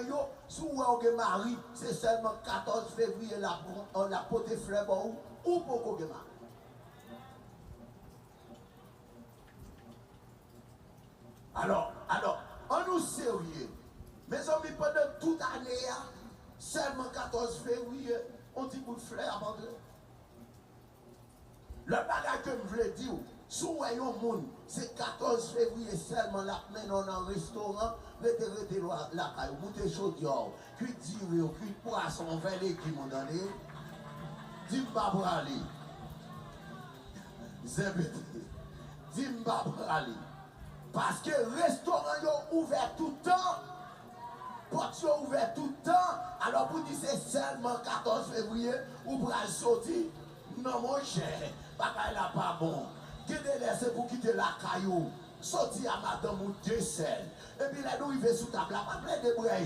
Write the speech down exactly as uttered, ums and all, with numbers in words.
yo, si w wè w gen mari, se sèlman katòz fevriye l ap, l ap pote flè ba w, ou poko gen mari. Alò, alò, ann nou serye. Mezanmi, pandan tout ane a, sèlman katòz fevriye, on ti bout flè ap antre. Lòt bagay ke m vle di w, si w wè yon moun, se katòz fevriye sèlman l ap mennen w nan restoran, rete, rete lwa-, lakay ou, moute chodyè w, kuit diri w, kuit pwason, fè legim ou, tande. Di m pa prale. Zèbete. Di m pa prale. Paske restoran yo ouvè tout tan. Pòt yo ouvè tout tan. Alò pou di se sèlman katòz fevriye ou pral soti. Non, monchè, bagay la pa bon. Gen de lè se pou kite lakay ou. Soti a madanm ou de sèl. Epi lè nou rive sou tab la, pa plede bwè